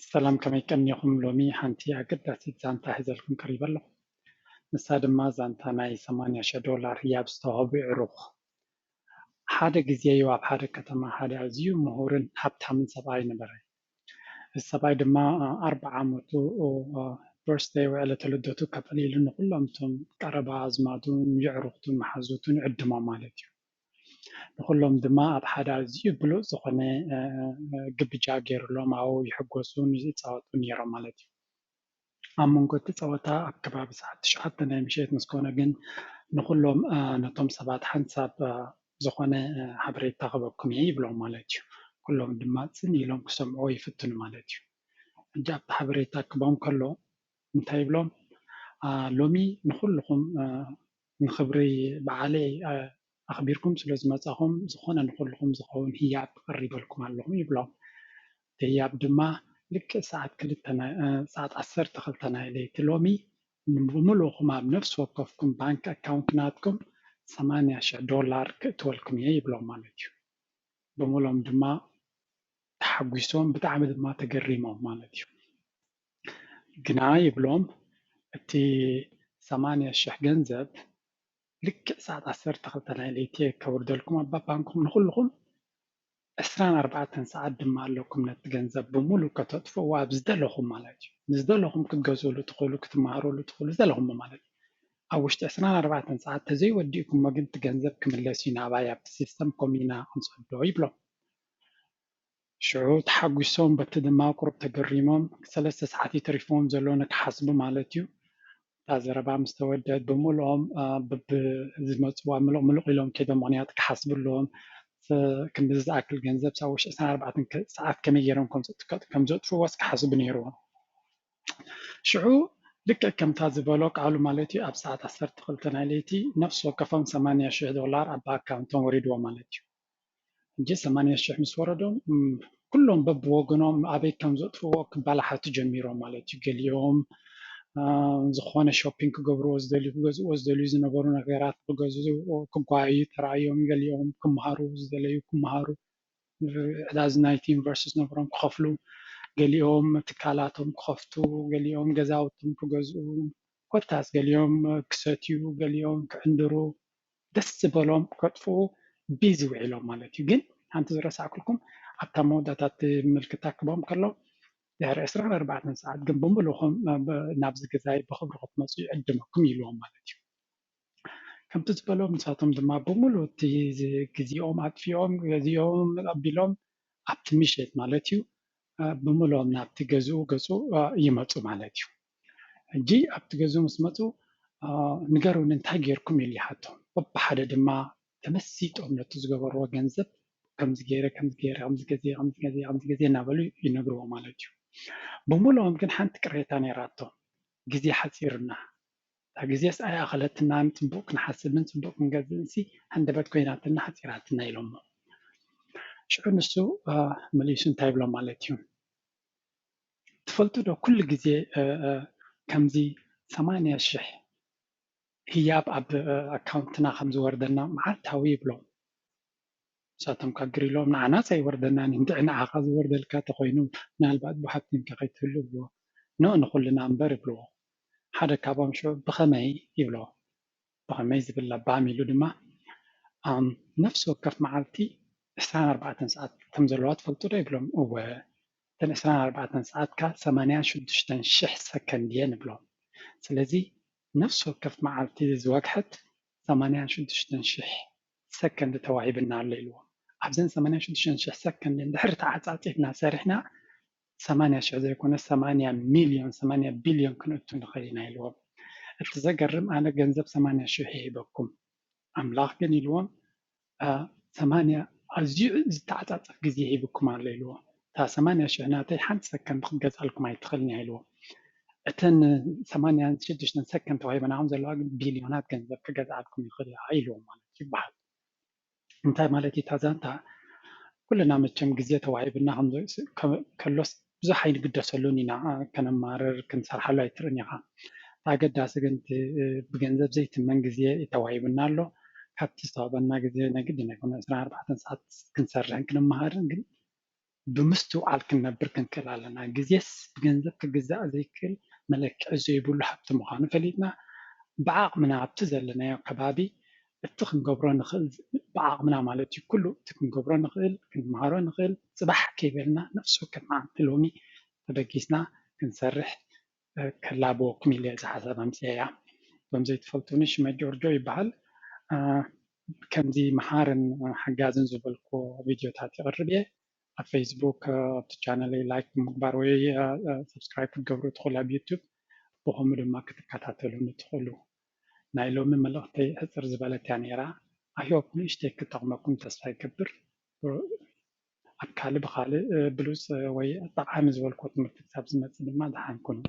ሰላም፣ ከመይ ቀኒኹም? ሎሚ ሓንቲ ኣገዳሲት ዛንታ ሒዘልኩም ቀሪበ ኣለኹ። ንሳ ድማ ዛንታ ናይ ሰማንያ ሽሕ ዶላር ህያብ ዝተዋህቡ ኣዕሩኽ። ሓደ ግዜ እዩ ኣብ ሓደ ከተማ ሓደ ኣዝዩ ምሁርን ሃብታምን ሰብኣይ ነበረ። እዚ ሰብኣይ ድማ ኣርብዓ ዓመቱ በርዝደይ ወይ ዕለተ ልደቱ ከፍልይሉ ንኹሎም እቶም ቀረባ ኣዝማዱን የዕሩኽቱን መሓዙቱን ይዕድሞም ማለት እዩ። ንኹሎም ድማ ኣብ ሓደ ኣዝዩ ብሉጽ ዝኾነ ግብጃ ገይሩሎም ኣብኡ ይሕጎሱን ይጻወቱን ነይሮም ማለት እዩ። ኣብ መንጎ እቲ ጸወታ ኣብ ከባቢ ሰዓት ትሽዓተ ናይ ምሸት ምስ ኮነ ግን ንኹሎም ነቶም ሰባት ሓንሳብ ዝኾነ ሓበሬታ ክበኩም እየ ይብሎም ማለት እዩ። ኩሎም ድማ ጽን ኢሎም ክሰምዕዎ ይፍትኑ ማለት እዩ። ሕጂ ኣብቲ ሓበሬታ ክቦም ከሎ እንታይ ይብሎም? ሎሚ ንኹልኹም ንኽብሪ በዓለይ ኣኽቢርኩም ስለ ዝመጻኹም ዝኾነ ንኹልኹም ዝኸውን ህያብ ቀሪበልኩም ኣለኹም ይብሎም። እቲ ህያብ ድማ ልክዕ ሰዓት ክልተ ሰዓት ዓሰርተ ክልተ ናይ ለይቲ ሎሚ ብምልእኹም ኣብ ነፍሲ ወከፍኩም ባንክ ኣካውንት ናትኩም ሰማንያ ሽሕ ዶላር ክእትወልኩም እየ ይብሎም ማለት እዩ። ብምሎም ድማ ተሓጒሶም ብጣዕሚ ድማ ተገሪሞም ማለት እዩ። ግና ይብሎም እቲ ሰማንያ ሽሕ ገንዘብ ልክዕ ሰዓት ዓሰርተ ክልተ ናይ ለይቲ ከውርደልኩም ኣብ ባንኩም ንኹልኹም ዕስራን ኣርባዕተን ሰዓት ድማ ኣለኩም ነቲ ገንዘብ ብምሉእ ከተጥፍእዎ ኣብ ዝደለኹም ማለት እዩ። ንዝደለኹም ክትገዝእሉ ትኽእሉ፣ ክትመሃረሉ ትኽእሉ፣ ዝደለኹም ማለት እዩ። ኣብ ውሽጢ ዕስራን ኣርባዕተን ሰዓት ተዘይወዲእኩሞ ግን እቲ ገንዘብ ክምለስ እዩ ናባይ ኣብቲ ሲስተም ኮሚና ክንሰዶ ይብሎም። ሽዑ ተሓጒሶም በቲ ድማ ቁሩብ ተገሪሞም ሰለስተ ሰዓት እዩ ተሪፍዎም ዘሎ ንክሓስቡ ማለት እዩ። እታ ዘረባ ምስ ተወደት ብምልኦም ብዝመፅዋ ምሉቕ ምሉቕ ኢሎም ከይዶም ምኽንያቱ ክሓስቡ ኣለዎም። ክንድዚ ዝኣክል ገንዘብ ሳብ ውሽጢ ዕስራን ኣርባዕተን ሰዓት ከመይ ገይሮም ከም ዘጥፍእዎስ ክሓስቡ ነይርዎም። ሽዑ ልክዕ ከምታ ዝበሎ ቃሉ ማለት እዩ ኣብ ሰዓት ዓሰርተ ክልተ ናይ ለይቲ ነፍሲ ወከፎም ሰማንያ ሽሕ ዶላር ኣብ ኣካውንቶም ወሪድዎ ማለት እዩ። ሕጂ ሰማንያ ሽሕ ምስ ወረዶም ኩሎም በብወገኖም ኣበይ ከም ዘጥፍዎ ክባላሓቱ ጀሚሮም ማለት እዩ። ገሊኦም ዝኾነ ሾፒንግ ክገብርዎ ዝደልዩ ክገዝእዎ ዝደልዩ ዝነበሩ ነገራት ክገዝኡ ክጓዩ ተራእዮም፣ ገሊኦም ክመሃሩ ዝደለዩ ክመሃሩ ዕዳዝ ናይቲ ዩኒቨርሲቲ ዝነበሮም ክኸፍሉ፣ ገሊኦም ትካላቶም ክኸፍቱ፣ ገሊኦም ገዛውቶም ክገዝኡ፣ ኮታስ ገሊኦም ክሰትዩ፣ ገሊኦም ክዕንድሩ፣ ደስ ዝበሎም ከጥፍኡ ቢዚ ውዒሎም ማለት እዩ። ግን ሓንቲ ዝረሳዕኩልኩም ኣብታ መወዳእታ እቲ ምልክታ ክቦም ከሎ ድሕሪ ዕስራን ኣርባዕተን ሰዓት ግን ብምልእኹም ናብዚ ገዛይ ብኽብሪ ክትመፁ ይዕድመኩም ይብልዎም ማለት እዩ። ከምቲ ዝበሎም ንሳቶም ድማ ብምሉእ እቲ ግዜኦም ኣጥፊኦም ገዚኦም ኣቢሎም ኣብቲ ምሸት ማለት እዩ ብምልኦም ናብቲ ገዝኡ ገፁ ይመፁ ማለት እዩ። ሕጂ ኣብቲ ገዝኡ ምስ መፁ ንገሩኒ እንታይ ጌርኩም ኢሉ ይሓቶም። በብሓደ ድማ ተመሲጦም ነቲ ዝገበርዎ ገንዘብ ከምዚ ገይረ ከምዚ ገይረ ከምዚ ገዜ ከምዚ ገዜ ከምዚ ገዜ እናበሉ ይነግርዎ ማለት እዩ። ብምልኦም ግን ሓንቲ ቅሬታ ነይራቶም፣ ግዜ ሓፂርና እታ ግዜስ ኣይኣኸለትናን፣ ጽቡቕ ክንሓስብን ጽቡቕ ክንገዝእንሲ ሃንደበት ኮይናትና ሓጺራትና ኢሎሞ። ሽዑ ንሱ መሊሱ እንታይ ይብሎም ማለት እዩ፣ ትፈልጡ ዶ ኩሉ ግዜ ከምዚ ሰማንያ ሽሕ ህያብ ኣብ ኣካውንትና ከም ዝወርደና መዓልታዊ ይብሎም። ንሳቶም ከግር ኢሎም ንዓናስ ኣይወርደናን እንድዒ ንዓኻ ዝወርደልካ ተኾይኑ ምናልባት ብሃብቲ እንካ ከይትህሉ ይብልዎ። ኖ ንኹልና እምበር ይብልዎ። ሓደ ካብኦም ሽዑ ብኸመይ ይብሎ። ብኸመይ ዝብል ለባም ኢሉ ድማ ነፍሲ ወከፍ መዓልቲ ዕስራን ኣርባዕተን ሰዓት ከም ዘለዋ ትፈልጡ ዶ ይብሎም። እወ እተን ዕስራን ኣርባዕተን ሰዓት ከኣ ሰማንያን ሽዱሽተን ሽሕ ሰከንድ እየን ይብሎም። ስለዚ ነፍሲ ወከፍ መዓልቲ ዝወግሐት ሰማንያን ሽዱሽተን ሽሕ ሰከንድ ተዋሂብና ኣሎ ኢልዎም። ኣብዘን ሰማንያን ሽዱሽተን ሽሕ ሰከንድ እንድሕር ተዓጻጺፍና ሰሪሕና ሰማንያ ሽሕ ዘይኮነ ሰማንያ ሚልዮን ሰማንያ ቢልዮን ክንእቱ ንኽእል ኢና ኢልዎም። እቲ ዘገርም ኣነ ገንዘብ ሰማንያ ሽሕ ይሂበኩም ኣምላኽ ግን ኢልዎም ሰማንያ ኣዝዩ ዝተዓጻጸፍ ግዜ ሂብኩም ኣሎ ኢልዎም። እታ ሰማንያ ሽሕ ናተይ ሓንቲ ሰከንድ ክትገዝኣልኩም ኣይትኽእልን እያ ኢልዎም። እተን ሰማንያን ሽዱሽተን ሰከንድ ተዋሂበናኹም ዘለዋ ግን ቢልዮናት ገንዘብ ክገዝኣልኩም ይኽእል እያ ኢልዎም ማለት ይበሃል። እንታይ ማለት እዩ እታ ዛንታ? ኩልና መቸም ግዜ ተዋሂብና ከሎስ ብዙሕ ኣይንግደሰሉን ኢና፣ ከነማርር ክንሰርሓሉ ኣይትርእን ኢኻ። ኣገዳሲ ግን ብገንዘብ ዘይትመን ግዜ ተዋሂብና ኣሎ። ካብቲ ዝተዋህበና ግዜ ናይ ግድን ኣይኮነ ዕስራን ኣርባዕተን ሰዓት ክንሰርሕን ክንመሃርን ግን ብምስትውዓል ክንነብር ክንክእል ኣለና። ግዜስ ብገንዘብ ክግዛእ ዘይክእል መለክዒ ዘይብሉ ሃብቲ ምዃኑ ፈሊጥና ብዓቕምና ኣብቲ ዘለናዮ ከባቢ እቲ ክንገብሮ ንኽእል ብዓቕምና ማለት እዩ ኩሉ እቲ ክንገብሮ ንኽእል ክንመሃሮ ንኽእል ጽባሕ ከይበልና ነፍሲ ወከፍ መዓልቲ ሎሚ ተበጊስና ክንሰርሕ ከላብወኩም ኢለ እዚ ሓሳብ ኣምፅኤያ። እዞም ዘይትፈልጡኒ ሽመ ጆርጆ ይበሃል። ከምዚ መሃርን ሓጋዝን ዝበልኩዎ ቪድዮታት ይቕርብ እየ። ኣብ ፌስቡክ ኣብቲ ቻነለይ ላይክ ብምግባር ወይ ሰብስክራይብ ክትገብሩ ትኽእሉ ኣብ ዩቱብ ብኸምኡ ድማ ክትከታተሉኒ ትኽእሉ። ናይ ሎሚ መልእኽተይ ሕፅር ዝበለት እያ ነይራ። I hope ንእሽተይ ክጠቕመኩም ተስፋ ይገብር። ኣብ ካልእ ብኻልእ ብሉፅ ወይ ጠቓሚ ዝበልኩዎ ትምህርቲ ክሳብ ዝመፅእ ድማ ደሓን ኩኑ።